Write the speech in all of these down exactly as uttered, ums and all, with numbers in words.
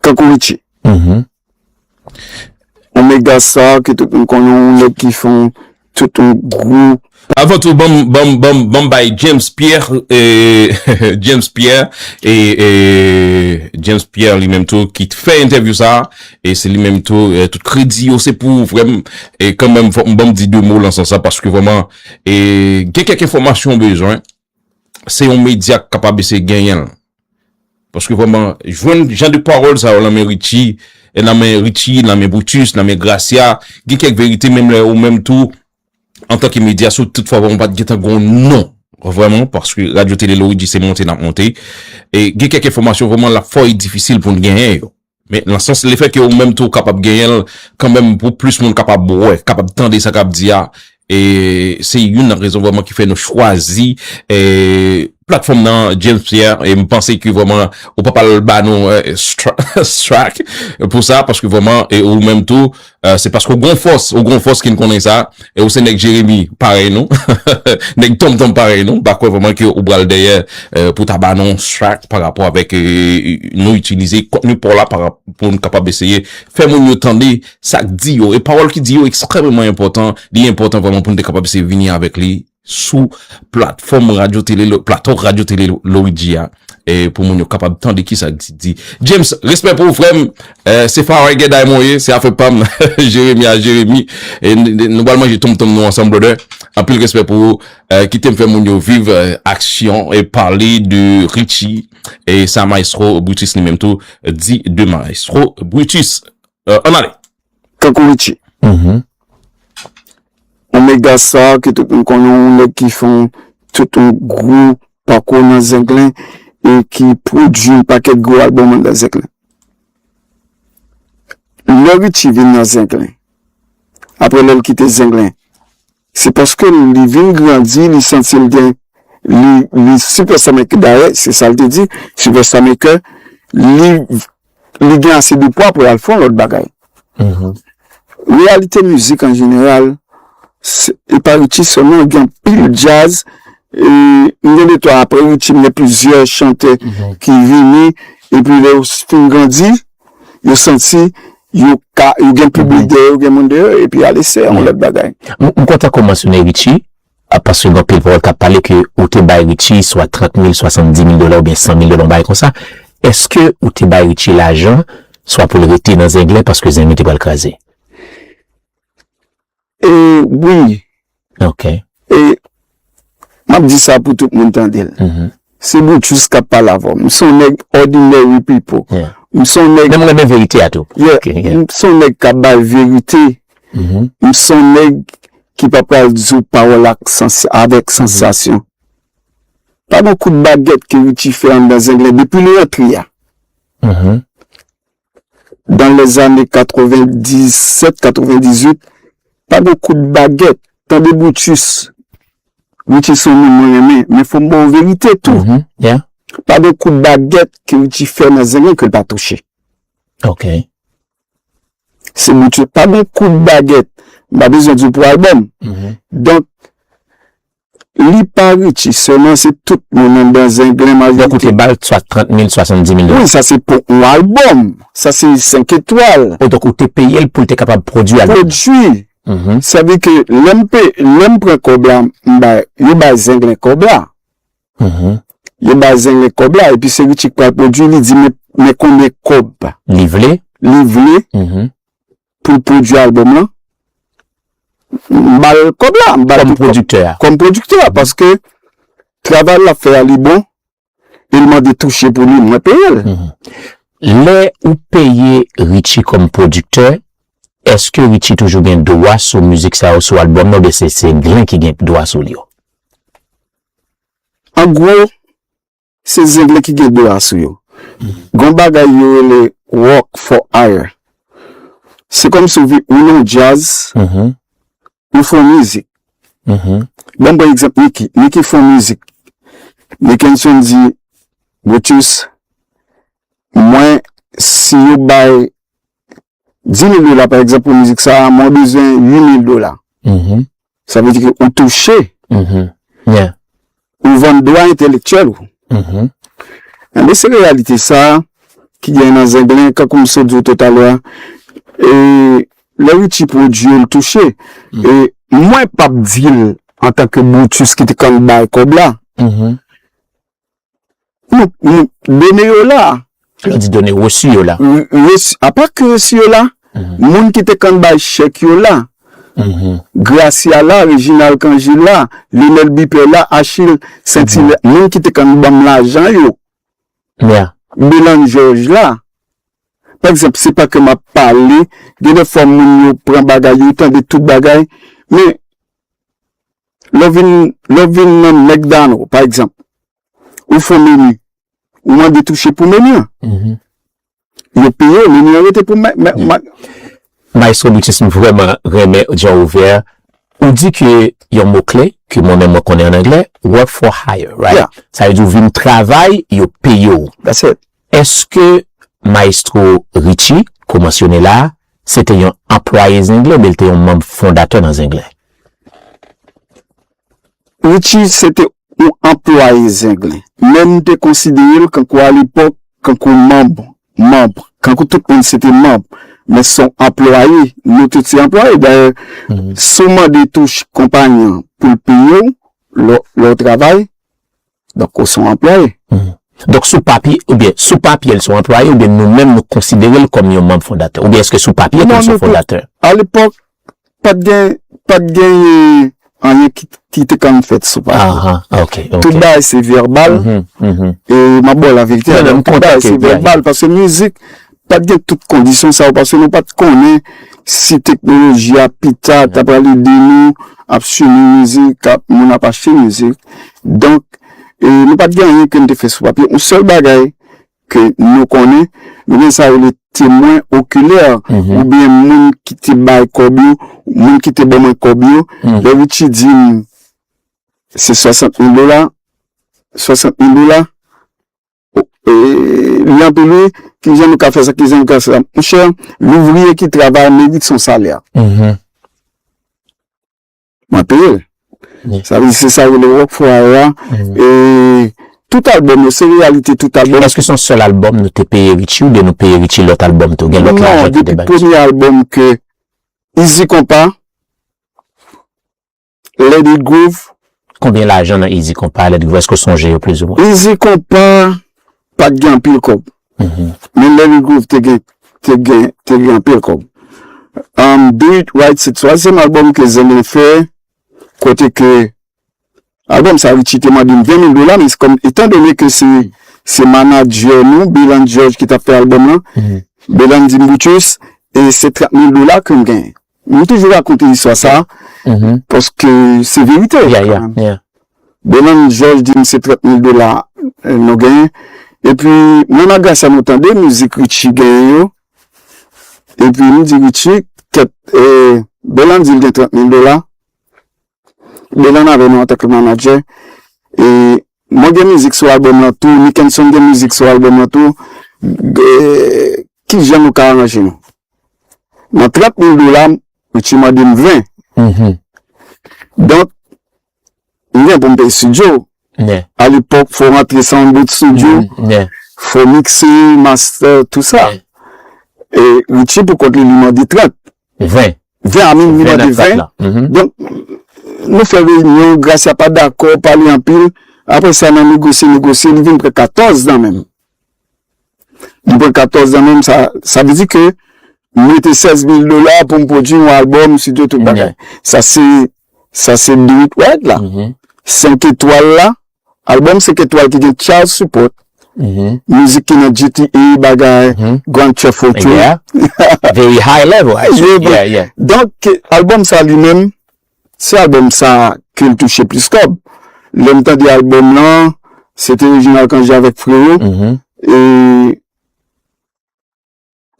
Tankou Richie. Omega Star, ke tout moun konnen, yon nèg ki fè yon, tout yon gwo. Avan tou, ban m, ban m, ban m, ban m bay James Pierre, e, James Pierre, e, e, James Pierre li menm tou ki t fè entèvyou sa, e se li menm tou, e, tout kredi yo se pou ou, frè m, e kanmenm, fò m, ban m di de mo lan sans sa, paske vrèman, e, gen kèk enfòmasyon w bezwen, se yon medya k kapab eseye genyen l. Paske vrèman, jwenn jan de pawòl sa yo nan men Richie, e nan men Richie, nan men Brutus, nan men Gracia, gen kèk verite menm lè ou menm tou, antanke medya, si w tout fwa vrèman w pa t gentan gen yon non, vrèman, paske Radyo Tele Loridji se monte n ap monte, e gen kèk enfòmasyon vrèman l ap fò e difisil pou n genyen yo. Men nan sans, lefètke ou menm tou w kapab genyen l kanmenm pou plis moun kapab wè, kapab tande sa k ap di a, e se youn nan rezon vrèman ki fè nou chwazi, e, platfòm nan, James Pierre, e m panse ke vrèman ou p ap al ba nou, e, stra-, strike pou sa, paske vrèman, e ou menm tou, e, se paske ou gon fòs, ou gon fòs ki n konnen sa, e ou se nèg Jeremi parèy nou, nèg tonmtonm parèy nou, m pa kwè vrèman ke ou pral dèyè, e, pou ta ba nou strike pa rapò avèk, e, nou itilize kontni pa w la pa rap-, pou n kapab eseye fè moun yo tande sa k di yo. E pawòl ki di yo ekstrèmeman enpòtan, li enpòtan vrèman pou n te kapab eseye vini avèk li sou platfòm Radyo Tele Lo-, plato Radyo Tele Lo-, Loridji a, e pou moun yo kapab tande kisa k di. James, respè pou ou, frè m. E, se Farah Gèday mwen ye, se afè pa m. Jeremi a Jeremi. E n-, n-, nou pral manje tonmtonm nou ansanm, brother. Anpil respè pou ou. E, kite m fè moun yo viv, e, aksyon e pale de Richie. E sa Maestro Brutus li menm tou di de Maestro Brutus. E, ann ale. Tankou Richie. Omega Star, ke tout moun konnen, yon nèg ki fè yon, tout yon gwo pakou nan Zenglen e ki pwodui yon pakèt gwo albòm anndan Zenglen. Lè Richie vin nan Zenglen, apre lè l kite Zenglen, se paske li vin grandi, li santi l gen, li, li Superstar Maker, dayè, se sa l te di, Superstar Maker, li, li gen ase de pwa pou l al fè yon lòt bagay. Reyalite mizik an jeneral, se, e pa Richie sèlman, gen anpil djaz, e, m gen de twa apre Richie, m gen plizyè chantè ki vini, epi lè yo fin grandi, yo santi, yo ka, yo gen piblik dèyè yo, gen moun dèyè yo, epi ale se yon lòt bagay. M, m kontan ke w mansyone Richie, a, paske gen anpil pawòl k ap pale ke ou te bay Richie swa trant mil, swasanndimil dola oubyen san mil dola, yon bagay konsa. Èske ou te bay Richie lajan, swa pou l rete nan Zenglen paske Zenglen te pral kraze? E, wi. Ok. E, m ap di sa pou tout moun tande l. Se Brutus k ap pale avè w. M se yon nèg ordinary people. M se yon nèg. Men m renmen verite a tou. Yeah. Ok, yeah. M se yon nèg k ap bay verite. M se yon nèg ki pa pral di w pawòl ak sans-, avèk sansasyon. Pa gen kout bagèt ke Richie fè anndan Zenglen depi li rantre a. Dan lèzane katrevendisèt, katrevendizuit, pa gen kout bagèt. Tande Brutus. Richie se yon moun mwen renmen, men fò m ba w verite tou. Pa gen kout bagèt ke Richie fè nan Zenglen ke l pa touche. Ok. Se Brutus. Pa gen kout bagèt. M pa bezwen di w pou albòm. Donk, li pa Richie sèlman, se tout moun anndan Zenglen majorite. Donk, ou te ba l swa trant mil, swasanndimil dola. Wi, sa se pou yon albòm. Sa se senk etwal. O, donk, ou te peye l pou l te kapab pwodui albòm. Pwodui. Sa vle ke lè m pe-, lè m pran kòb la, m bay, yo bay Zenglen kòb la. Yo bay Zenglen kòb la, epi se Richie k pral pwodui, li di, men, men konbyen kòb li vle, li vle pou l pwodui albòm lan. M ba l kòb la, m ba l kòb la. Kòm pwodiktè a. Kòm pwodiktè a, paske travay l ap fè a, li bon, e l mande touche pou li, mwen peye l. Lè ou peye Richie kòm pwodiktè, èske Richie toujou gen dwa sou mizik sa yo, sou albòm nan, oubyen se, se Zenglen ki gen dwa sou yo? An gwo, se Zenglen ki gen dwa sou yo. Gon bagay yo rele work for hire. Se kòmsi ou vi-, ou nan djaz, ou fè yon mizik. Ban m pran egzanp Nicky. Nicky fè yon mizik. Nickenson di, Brutus, mwen, si yo bay dis mil dola, pa egzanp, pou mizik sa a, mwen bezwen uit mil dola. Sa vle di ke ou touche. Ou vann dwa entelektyèl ou. Enben, se reyalite sa a, ki gen nan Zenglen, kankou m sot di w toutalè a, e, lè Richie pwodui yo, l touche. E, mwen p ap di l antanke Brutus ki te konn bay kòb la. Nou, nou, done yo la. Lè w di done, resi yo la. Re- resi- apa ke resi yo la, moun ki te konn bay chèk yo la. Gracia la, Reginald Cangil la, Lionel Bipè la, Achille Saint-Hilaire, moun ki te konn ban m lajan yo. Belan George la. Pa egzanp, se pa ke m ap pale, gen de fwa moun yo pran bagay, yo tande tout bagay, men lè w vin, lè w vin nan McDonald, pa egzanp, ou fè yon meni, ou mande touche pou meni an. Yo peye w, meni an rete pou mè, mè, mè. Maestro Brutus, m vrèman renmen jan w ouvè. Ou di ke yon mo kle, ke mwen menm mwen konnen an anglè, work for hire, right? Yeah. Sa vle di w vin travay, yo peye w. That's it. Èske Maestro Richie, ke w mansyone la, se te yon anplwaye Zenglen, oubyen l te yon manm fondatè nan Zenglen? Richie se te yon anplwaye Zenglen. Men m te konsidere l kankou alepòk, kankou manm, manm, kankou tout moun se te manm. Men se yon anplwaye, nou tout se anplwaye. Dayè, si w mande touch konpayi an pou l peye w, lè, lè w travay, donk ou se yon anplwaye. Donk sou papye, oubyen sou papye l se yon anplwaye, oubyen nou menm nou konsidere l kòm yon manm fondatè, oubyen èske sou papye tou l se yon fondatè? Alepòk, pa t gen, pa t gen anyen ki, ki te konn fèt sou papye. Tout bagay se vèbal. E m ap ba w laverite, tout bagay se vèbal, paske mizik, pa t gen tout kondisyon sa yo, paske nou pa t konnen si teknoloji a pita ta pral ede nou ap swiv mizik, ap, moun ap achte mizik. Donk, e, nou pa t gen anyen ke n te fè sou papye. Yon sèl bagay ke nou konnen, nou gen sa yo rele temwen okilè, oubyen moun ki te bay kòb yo, moun ki te ban mwen kòb yo. Lè Richie di m se swasant mil dola, swasant mil dola, e, li anpil wi, kijan nou ka fè sa, kijan nou ka fè sa? Monchè, louvriye ki travay mérite son salaire. Mwen peye l. Sa vle di se sa yo rele work for hire a. E tout albòm yo, se reyalite tout albòm. Èske se yon sèl albòm nou te peye Richie oubyen nou peye Richie lòt albòm tou? Gen lòt lajan ki te bay? Non, depi premye albòm ke Easy Compas, Let It Groove. Konbyen lajan nan Easy Compas, Let It Groove? Èske w sonje yo plizoumwen? Easy Compas pa t gen anpil kòb. Men Let It Groove te gen, te gen, te gen anpil kòb. Um, Do It Right se twazyèm albòm ke Zenglen fè, kote ke albòm sa Richie te mande m ven mil dola, men se kòm, etandone ke se, se manadjè nou, Belan George ki t ap fè albòm lan, Belan di m, Brutus, e se trant mil dola ke m genyen. M toujou rakonte istwa sa, paske se verite kanmenm. Belan George di m se trant mil dola, e, nou genyen. Epi, mwen ak Gracia nou tande mizik Richie genyen yo. Epi, m di Richie, kèt, e, Belan di l gen trant mil dola. Belan avè nou antanke manadjè. E mwen gen mizik sou albòm lan tou, Nickenson gen mizik sou albòm lan tou. E, kijan nou ka aranje nou? Nan trant mil dola, Richie mande m ven. Donk, m gen pou m peye estidyo. Alepòk, fò w rantre Soundboot Studio, fò w mikse, master, tout sa. E Richie pou kont li, li mande trant. Ven. Ven a min, li mande ven. Donk, nou fè reyinyon, Gracia pa dakò, pale anpil. Apre sa, nan negosye, negosye, li vin pran katòz nan men m. M pran katòz nan men m, sa, sa vle di ke m mete sèz mil dola pou m pwodui yon albòm, estidyo, tout bagay. Sa se, sa se Do It Right la. Senk etwal la, albòm senk etwal ki gen child support. Mizik ki nan G T A, bagay, Grand Theft Auto. Very high level, actually. Donk, albòm sa li menm, se albòm sa ke l touche plis kòb. Lè m tande albòm lan, se te Reginald Cangé avèk Frero. E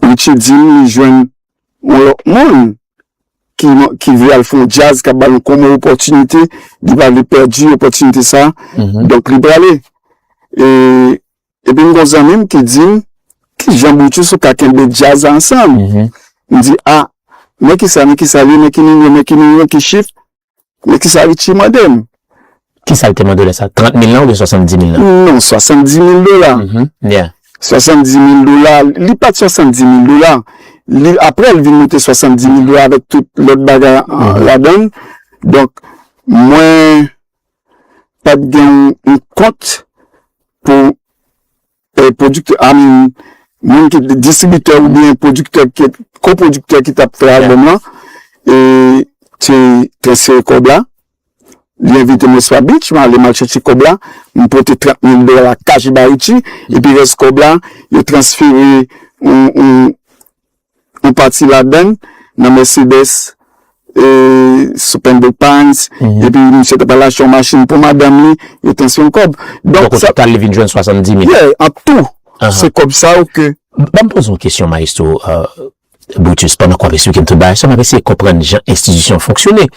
Richie di m li jwenn yon lòt moun ki, ki vle al fè yon djaz, k ap ba l yon kòm opòtinite, li pa vle pèdi opòtinite sa. Donk, li prale. E, epi m gon zanmi m ki di m, kijan Brutus ou ka kenbe djaz la ansanm? M di, a, men kisa, men kisa li, men ki nimewo, men ki nimewo, ki chif? Men kisa Richie mande m? Kisa l te mande w lè sa? Trant mil lan oubyen swasanndimil lan? Non, swasanndimil dola. Swasanndiz mil dola, li pa t swasanndiz mil dola. Li, apre, l vin moute swasanndiz mil dola avèk tout lòt bagay an, ladan l. Donk, mwen pa t gen yon, yon kont pou, eh, pwodiktè, I mean, moun ki distribitè oubyen pwodiktè ki, kopwodiktè ki t ap fè albòm lan, e te transfere kòb la. Li envite mwen sou Beach, m ale, m al chèche kòb la, m pote trant mil dola cash ba Richie, epi rès kòb la, yo transfere yon, yon, yon pati ladan l nan Mercedes, e, sou Pembroke Pines, epi misye t ap al achte yon machin pou madanm li, yo transfere yon kòb. Donk, donk, o total, li vin jwenn swasanndiz mil. Yeah, an tou, se kòb sa yo ke. Ban m poze yon kesyon, Maestro, euh, Brutus, pandan k w ap esplike m tout bagay sa, m ap eseye konprann jan enstitisyon an fonksyone.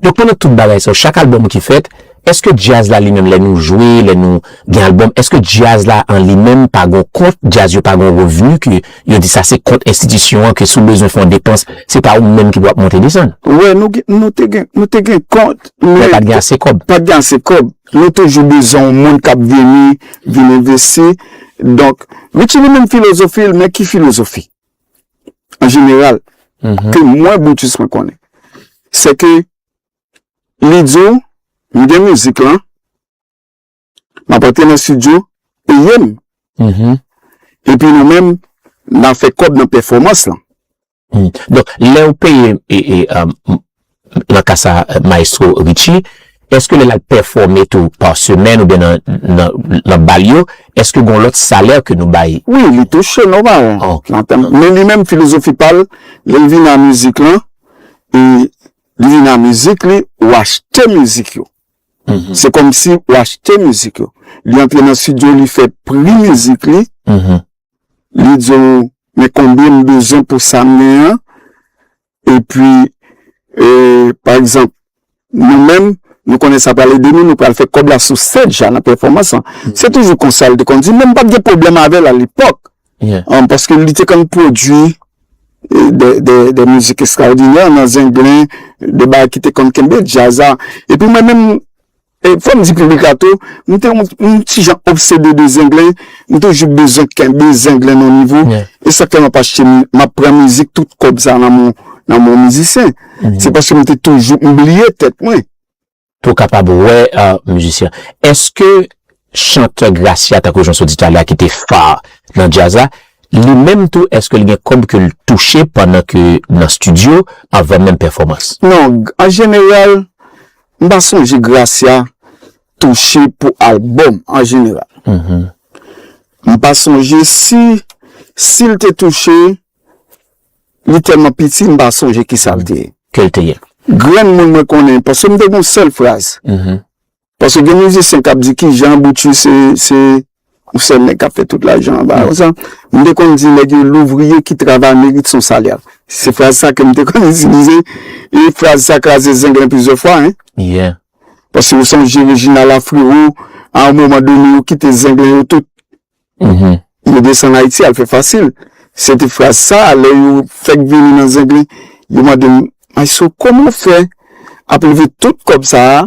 Donk, pandan tout bagay sa yo, chak albòm ki fèt, èske djaz la li menm, lè nou jwe, lè nou gen albòm, èske djaz la an li menm pa gon kont, djaz yo pa gon revni, ke yo di sa se kont enstitisyon an, ke si w bezwen fè yon depans, se pa ou menm ki pou ap monte desann? Wè, nou gen, nou te gen, nou te gen kont, men pa t gen ase kòb. Pa t gen ase kòb. Nou toujou bezwen yon moun k ap vini, vin envesti. Donk, Richie li menm filozofi l, men ki filozofi? An jeneral, ke mwen, Brutus, mwen konnen, se ke li di w, m gen mizik lan, m ap antre nan estidyo, peye m. Epi nou menm, n a fè kòb nan pèfòmans lan. Donk, lè w peye, e, e, um, nan ka sa, Maestro Richie, èske lè l al pèfòme tou pa semèn oubyen nan, nan, nan bal yo, èske gon lòt salè ke nou bay? Wi, li touche nòmal. Ok. Nan tèm, men li menm, filozofi pa l, lè l vin a mizik lan, e li vin a mizik li, ou achte mizik yo. Se kòmsi ou achte mizik yo. Li antre nan estidyo, li fè pri mizik li. Li di w, men konbyen m bezwen pou sa m gen an. Epi, e, pa egzanp, nou menm, nou konnen sa pral ede nou, nou pral fè kòb la sou stage la, nan pèfòmans lan. Se toujou konsa l te konn di, men m pa t gen pwoblèm avè l alepòk. An, paske li te konn pwodui, e, de, de, de mizik ekstraòdinè nan Zenglen, de bagay ki te konn kenbe djaz la. Epi mwen menm, E fò m di piblik la tou, m te yon, yon ti jan obsede de Zenglen, m toujou bezwen kenbe Zenglen nan nivo. E sa k fè m ap achte, m ap pran mizik, tout kòb sa nan men, nan men mizisyen. Se paske m te toujou, m bliye tèt mwen. Pou w kapab wè, euh, mizisyen. Èske chantè Gracia, tankou jan w sot di talè a, ki te fa nan djaz la, li menm tou, èske l gen kòb ke l touche pandan ke nan estidyo, anvan menm pèfòmans? Non, an jeneral, m pa sonje Gracia touche pou albòm an jeneral. M pa sonje si, si l te touche, li tèlman piti, m pa sonje kisa l te ye. Ke l te ye. Grenn moun mwen konnen, paske m te gen yon sèl fraz. Paske gen mizisyen k ap di kijan Brutus se, se yon sèl nèg k ap fè tout lajan an, bagay konsa. M te konn di nèg yo, l'ouvrier qui travaille mérite son salaire. Se fraz sa ke m te konn itilize. E fraz sa kraze Zenglen plizyè fwa, en. Paske ou sonje Reginald Afriro, a yon moman done, yo kite Zenglen yo tout. Yo desann Ayiti, al fè fasil. Se te fraz sa, lè yo fèk vini nan Zenglen, yo mande m, "Maestro, kòman w fè ap leve tout kòb sa a?"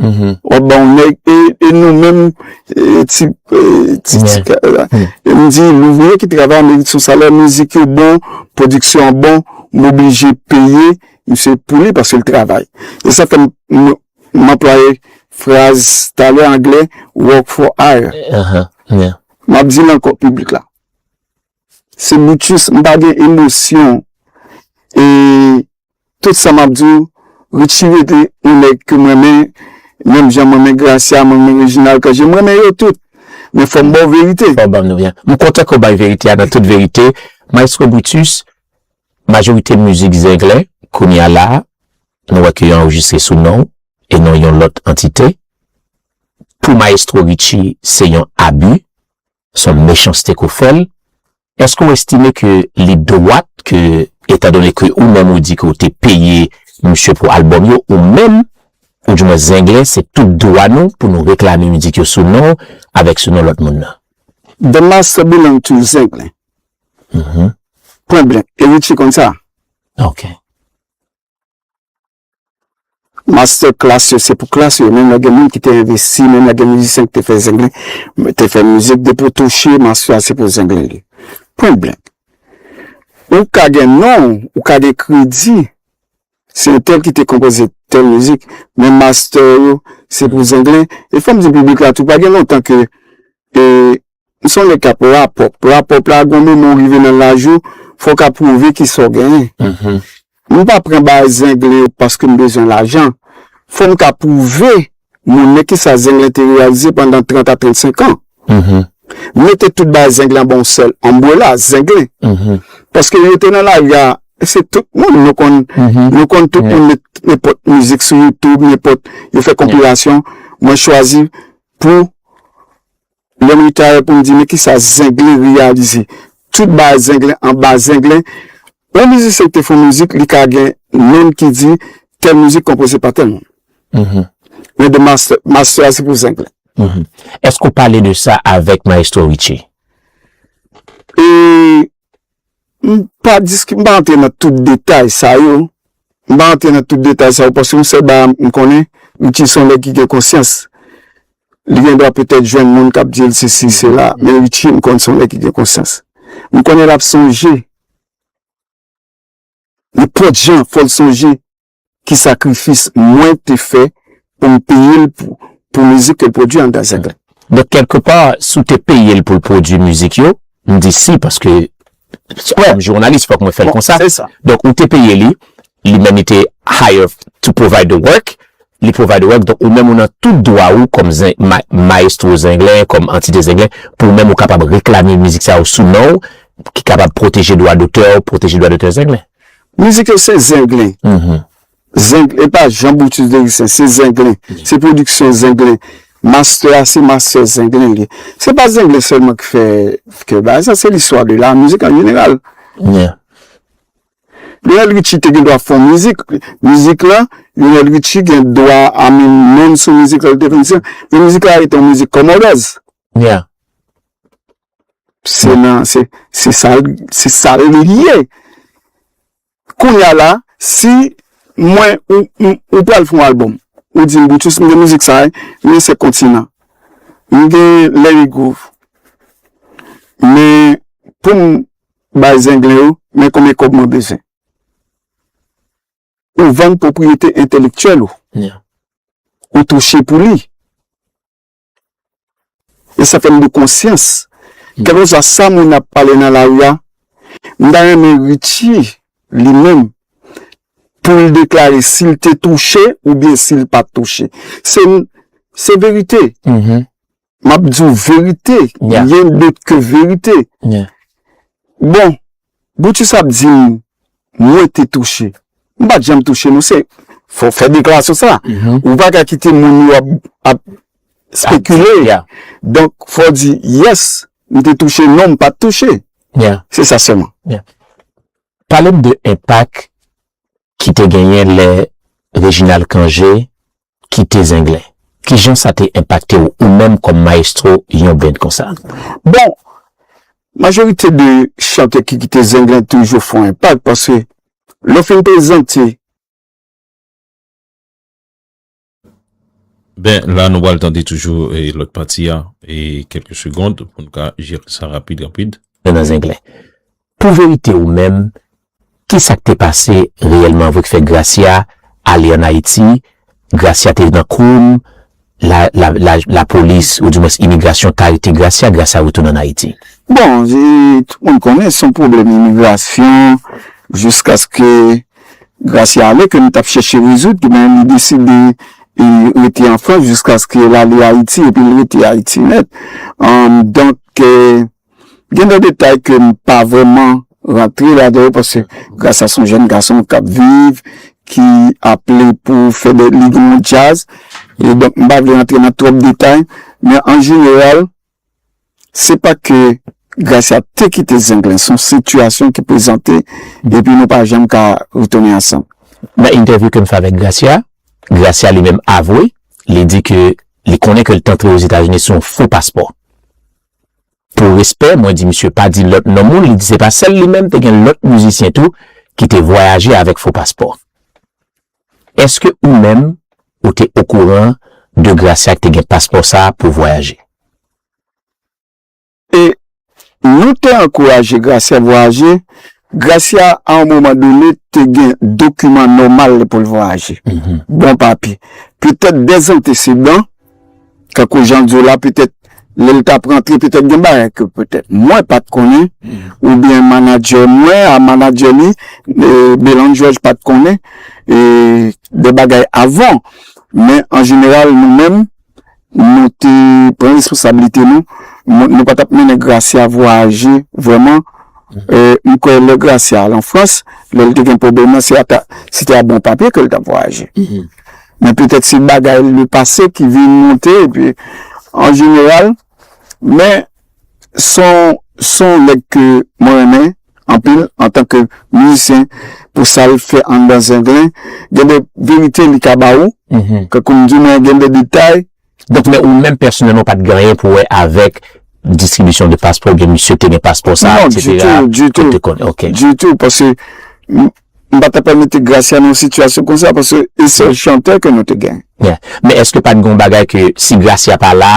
W ap ba yon nèg, e, e nou menm, e, ti, e, ti, ti, e, m di, l'ouvrier qui travaille mérite son salaire, mizik yo bon, pwodiksyon an bon, m oblije peye misye pou li paske l travay. E sa fè m, m, m anplwaye fraz talè anglè, work for hire. M ap di l ankò, piblik la. Se Brutus, m pa gen emosyon. E tout sa m ap di w, Richie rete yon nèg ke m renmen, menm jan m renmen Gracia, m renmen Reginald Cangé, m renmen yo tout. Men fò m ba w verite. Fò w ban m nou byen. M kontan ke w bay verite a nan tout verite. Maestro Brutus, majorite mizik Zenglen, kounye a la, nou wè ke yo anrejistre sou non w e non yon lòt antite. Pou Maestro Richie, se yon abi, se yon mechanste ke w fè l. Èske w estime ke li dwat ke, etandone ke ou menm ou di ke w te peye misye pou albòm yo, ou menm, oudimwen Zenglen, se tout dwa nou pou nou reklame mizik yo sou non w avèk sou non lòt moun nan? The master belong to Zenglen. Pwen blank. E Richie konn sa. Ok. master class yo, se pou klas yo. Menm lè gen moun ki te envesti, menm lè gen mizisyen ki te fè zenglen, te fè mizik, depi w touche, master a se pou zenglen li. Point blank. Ou ka gen non, ou ka gen kredi, se entèl ki te konpoze tèl mizik, men master yo, se pou zenglen. E fò m di piblik la tou, pa gen lontan ke, e, m se yon nèg k ap rapòp. Rapòp la, gon moman w rive nan laj ou, fò w ka pwouve kisa w genyen. M pa pran bagay zenglen yo paske m bezwen lajan. Fò m ka pwouve moun nan kisa zenglen te reyalize pandan trant a trannsenk an. Mete tout bagay zenglen anba yon sèl umbrella, zenglen. Paske yo te nan lari a, se tout moun, nou konn, nou konn tout moun met nenpòt mizik sou YouTube, nenpòt, yo fè konpilasyon. Mwen chwazi pou lè m retire pou m di, men kisa zenglen reyalize. Tout bagay zenglen, anba zenglen. Yon mizisyen ki te fè yon mizik, li ka gen nonm ki di, tèl mizik konpoze pa tèl moun. Men de master, master a se pou zenglen. Èske w pale de sa avèk Maestro Richie? E m pa diski, m pa antre nan tout detay sa yo. M pa antre nan tout detay sa yo, paske yon sèl bagay m konnen, Richie se yon nèg ki gen konsyans. Li gen dwa petèt jwenn moun k ap di l sesi, sela, men Richie, m konn se yon nèg ki gen konsyans. M konnen l ap sonje, nenpòt jan, fò l sonje ki sakrifis mwen te fè pou m peye l pou, pou mizik ke l pwodui anndan zenglen. Donk, kèlkepa, si w te peye l pou l pwodui mizik yo, m di si, paske kòm jounalis, fòk mwen fè l konsa. Donk, ou te peye li, li menm li te hire to provide the work, li provide the work, donk ou menm ou nan tout dwa ou kòm zen, ma, maestro zenglen, kòm antite zenglen, pou ou menm ou kapab reklame mizik sa yo sou non w, ki kapab pwoteje dwa dotè w, pwoteje dwa dotè zenglen. Mizik yo se zenglen. Zenglen, e pa Jean Brutus Dericen, se zenglen. Se pwodiksyon zenglen. Master a, se master zenglen li. Se pa zenglen sèlman ki fè, ki fè bagay sa, se listwa de la mizik an jeneral. Lionel Richie te gen dwa fè yon mizik. Mizik la, Lionel Richie gen dwa a menm non sou mizik la, li te fè mizik la. Men mizik la rete yon mizik kòmòdòz. Se nan, se, se sa, se sa l ye. Kounye a la, si mwen, ou, ou, ou pral fè yon albòm, ou di m, Brutus, m gen mizik sa, wi, m gen Sèt Kontinan, m gen Let It Groove, men pou m bay zenglen yo, men konbyen kòb mwen bezwen. Ou vann pwopriyete entèlektyèl ou. Ou touche pou li. E sa fè m de konsyans. Kèlkeswa sa moun ap pale nan lari a, m ta renmen Richie, li menm, pou l deklare si l te touche oubyen si l pa t touche. Se, se verite. M ap di w verite. Rien d'autre que verite. Bon, Brutus ap di m, mwen te touche. M pa t janm touche non, se, fò w fè deklarasyon sa. Ou pa ka kite moun yo ap, ap spekile. Donk, fò w di, yes, m te touche, non, m pa t touche. Se sa sèlman. Pale m de enpak ki te genyen lè Reginald Cangé kite Zenglen. Kijan sa te enpakte w, ou menm kòm mayestwo yon band konsa? Bon, majorite de chantè ki kite Zenglen toujou fè yon enpak, paske lè w fin prezante Ben, la nou pral tande toujou e lòt pati a e kèlke segond pou n ka jere sa rapid rapid. Nan Zenglen. Pou verite ou menm, kisa k te pase reyèlman vre k fè Gracia ale ann Ayiti? Gracia te nan koum, la, la, la, lapolis, oudimwens imigrasyon, t arete Gracia, Gracia retounen ann Ayiti. Bon, e, tout moun konnen se yon pwoblèm imigrasyon, jiskaske Gracia ale ke nou t ap chèche rezoud, men li deside e rete an Frans jiskaske l ale Ayiti epi l rete Ayiti nèt. Donk, e, gen de detay ke m pa vrèman rantre ladan yo paske Gracia se yon jèn gason k ap viv, ki ap li pou fè de, li gen yon djaz. E donk, m pa vle rantre nan twòp detay, men an jeneral, se pa ke Gracia te kite Zenglen, se yon sitiyasyon ki prezante epi nou pa janm ka retounen ansanm. Nan entèvyou ke m fè avèk Gracia, Gracia li menm avwe, li di ke li konnen ke l t antre Ozetazini sou yon fo paspò. Pou respè, mwen di misye pa di lòt non moun, li di se pa sèl li menm, te gen lòt mizisyen tou ki te vwayaje avèk fo paspò. Èske ou menm, ou te okouran de Gracia ki te gen paspò sa a pou vwayaje? E nou te ankouraje Gracia vwayaje. Gracia, a yon moman done, te gen dokiman nòmal pou l vwayaje. Bon papye. Petèt dè antesedan, tankou jan l di w la, petèt lè l t ap rantre, petèt gen bagay ke petèt mwen pa t konnen, oubyen manadjè mwen, a manadjè li, e, Belan George pa t konnen, e, de bagay avan. Men an jeneral, nou menm, nou te pran responsablite nou, nou, nou pa t ap mennen Gracia vwayaje vrèman. E, m kwè lè Gracia al an Frans, lè l te gen pwoblèm nan, se ata, se te a bon papye ke l t ap vwayaje. Men petèt se bagay le pase ki vin monte, epi an jeneral, men se yon, se yon nèg ke mwen renmen anpil antanke mizisyen pou sa l fè anndan Zenglen. Gen de verite li ka ba ou, ke kou m di mwen gen de detay. Donk, men ou menm pèsonèlman pa t gen anyen pou wè avèk distribisyon de paspò, oubyen misye te gen paspò sa, Non, et cetera, ditou, ditou. Ou te konnen, ok. Ditou, paske m, m pa t ap mete Gracia nan yon sitiyasyon konsa, paske e sèl chantè ke nou te gen. Yeah. Men èske pa t gen yon bagay ke si Gracia pa la,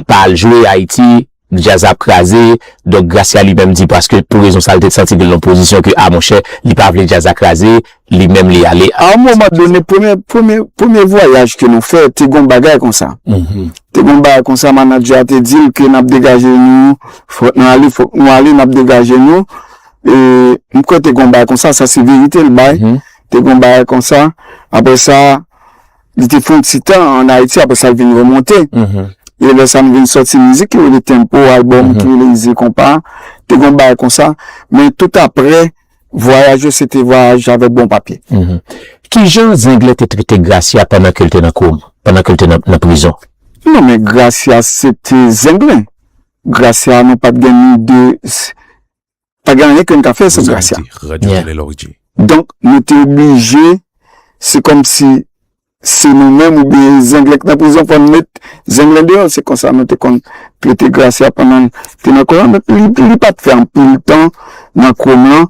pa al jwe Ayiti, djaz ap kraze, donk Gracia li menm di paske pou rezon sa l te santi ke l nan pozisyon ke, a monchè, li pa vle djaz la kraze, li menm li ale. A yon moman done, premye, premye, premye vwayaj ke nou fè, te gon bagay konsa. Te gon bagay konsa, manadjè a te di l ke n ap degaje nou, fòk nou ale, fòk nou ale, n ap degaje nou. E, m kwè te gon bagay konsa, sa se verite l bay. Te gon bagay konsa. Apre sa, li te fè yon ti tan an Ayiti, apre sa l vin remonte. E lè sa nou vin sòti mizik ki rele Tempo, albòm ki rele Ize Konpa, te gon bagay konsa. Men tout apre, vwayaj yo se te vwayaj avèk bon papye. Kijan Zenglen te trete Gracia pandan ke l te nan koma, pandan ke l te nan, nan prizon? Non, men Gracia se te Zenglen. Gracia nou pa t gen ni de, pa gen anyen ke n ka fè sou Gracia. Radio Télé Lorgé. Donk, nou te oblije, se kòmsi se nou menm oubyen Zenglen k nan prizon, fò n met Zenglen deyò. Se konsa nou te konn trete Gracia pandan l te nan koma. Men li, li pa t fè anpil tan nan koma.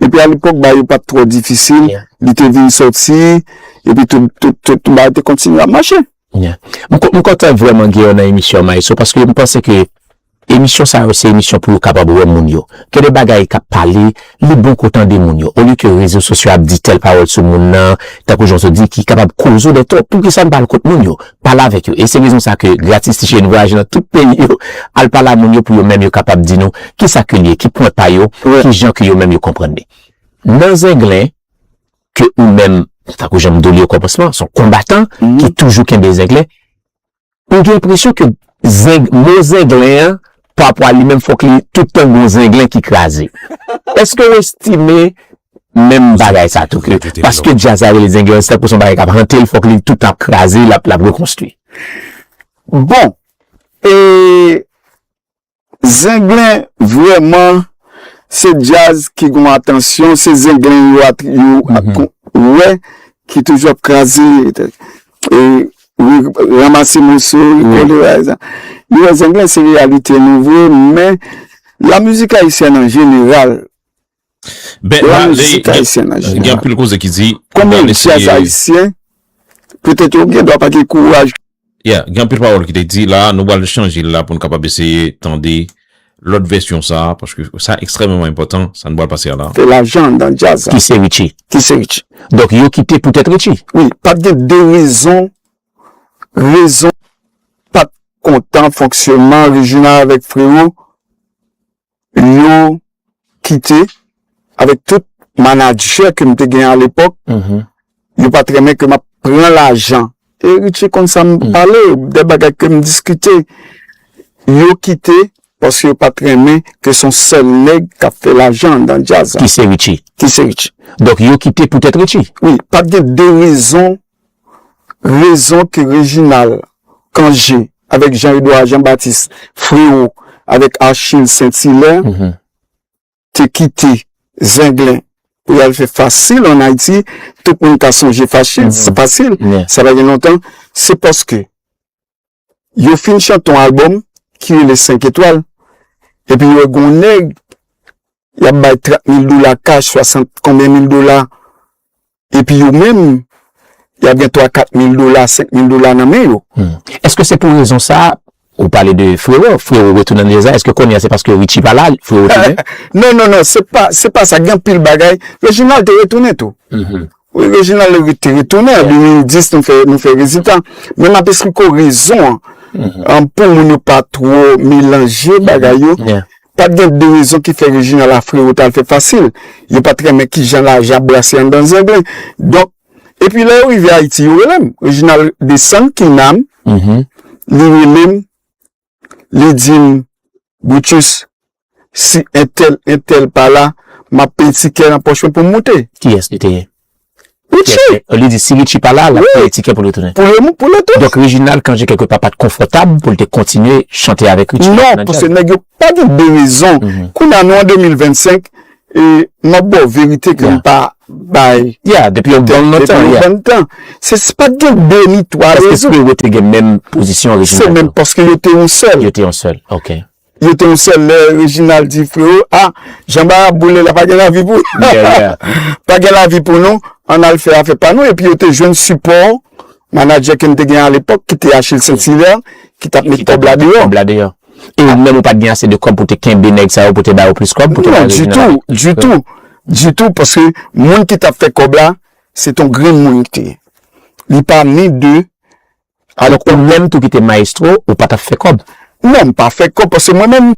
Epi alepòk, bagay yo pa t twò difisil. Li te vin sòti, epi tout, tout, tout, tout bagay te kontinye ap mache. M, m kontan vrèman gen w nan emisyon Maestro, paske m panse ke emisyon sa yo se emisyon pou yo kapab wè moun yo. Gen de bagay k ap pale, li bon ke w tande moun yo. Olye ke rezo sosyo ap di tèl pawòl sou moun nan, tankou jan w di, ki kapab koze w de tò. Poukisa n pa al kot moun yo? Pale avèk yo. E se rezon sa ke Gratis T J N vwayaje nan tout peyi yo, al pale a moun yo pou yo menm yo kapab di nou kisa ke li ye, ki pwen pa yo, kijan ke yo menm yo konprann li. Nan Zenglen, ke ou menm, tankou jan m di w li okòmansman, se yon konbatan ki toujou kenbe Zenglen, ou gen enpresyon ke zeng, mo Zenglen an, parapò a li menm, fòk li tout tan gon Zenglen ki kraze. Èske w estime menm bagay sa tou, ke paske djaz la rele Zenglen, se tankou se yon bagay k ap hante l, fòk li tout tan ap kraze, l ap, l ap rekonstwi? Bon, e Zenglen vrèman se djaz ki gon atansyon, se Zenglen yo, yo wè ki toujou ap kraze, e, ranmase moso, rekole. Yo wè Zenglen se reyalite nou vre, men la mizik ayisyèn an jeneral, Ben, la mizik ayisyèn an jeneral. Gen anpil koze ki di, konbyen djaz ayisyen, petèt yo gen dwa pa gen kouraj. Yeah, gen anpil pawòl ki te di la, nou pral chanje l la pou n kapab eseye tande lòt vèsyon sa, paske sa ekstrèmeman enpòtan, sa nou pral pase a la. Fè lajan anndan djaz la. Ki se Richie. Ki se Richie. Donk, yo kite poutèt Richie. Wi, pa t gen de rezon, rezon pa t kontan fonksyonman Reginald avèk Frero, yo kite avèk tout manadjè ke m te gen alepòk, yo pa t renmen ke m ap pran lajan. E Richie konn sa m pale, de bagay ke m diskite. Yo kite paske yo pa t renmen ke se yon sèl nèg k ap fè lajan anndan djaz la. Ki se Richie. Ki se Richie. Donk, yo kite poutèt Richie. Wi, pa t gen de rezon, rezon ke Reginald Cangé avèk Jean Edouard Jean Baptiste Frero avèk Achille Saint-Hilaire te kite Zenglen pou y al fè Fasil ann Ayiti. Tout moun ka sonje Fasil, Fasil, sa pa gen lontan. Se paske yo fin chante yon albòm ki rele Senk Etwal. Epi yo wè gon nèg y ap bay trant mil dola kach, swasant konbyen mil dola. Epi yo menm, y ap gen twa kat mil dola, senk mil dola nan men yo. Èske se pou rezon sa a, ou pale de Frero, Frero retounen nan djaz la, èske kounye a se paske Richie pa la, Frero tounen? Non, non, non, se pa, se pa sa. Gen anpil bagay. Reginald te retounen tou. Wi, Reginald te retounen an de mil dis, nou fè, nou fè rezita. Men m ap esplike w rezon an. Pou moun yo pa twò melanje bagay yo. Pa t gen de rezon ki fè Reginald ak Frero t al fè fasil. Yo pa t renmen kijan lajan ap brase anndan Zenglen. Donk, epi lè yo rive Ayiti, yo rele m. Reginald desann Kinam, li rele m, li di m, Brutus, si entèl, entèl pa la, m ap peye tikè nan pòch mwen pou m moute. Kiyès li te ye? Richie! Li di si Richie pa la, l ap peye tikè pou l retounen. Pou l, pou l retounen. Donk, Reginald, kan je kèlke pa, pa t konfòtab pou l te kontinye chante avèk Richie. Non, paske nèg yo pa gen de rezon. Kounye a nou an de mil vennsenk, e m ap ba w verite ke m pa bay. Yeah, depi yon bon lontan. Depi yon bon tan. Se pa t gen de ni twa rezon. Èske Frero te gen menm pozisyon Reginald? Se menm, paske yo te yon sèl. Yo te yon sèl, ok. Yo te yon sèl. Lè Reginald di Frero, a, jan ba ap boule la, pa gen lavi pou, pa gen lavi pou nou, ann al fè afè pa nou. Epi yo te jwenn sipò manadjè ke m te gen alepòk, ki te Achille Saint-Hilaire, ki t ap met kòb la deyò. E ou menm ou pa t gen ase de kòb pou te kenbe nèg sa yo, pou te ba yo plis kòb, pou te... Non, ditou, ditou, ditou, paske moun ki t ap fè kòb la, se t on grenn moun li te ye. Li pa ni de... Alò, ou menm tou ki te mayestwo, ou pa t ap fè kòb? Non, m pa fè kòb, paske mwen menm,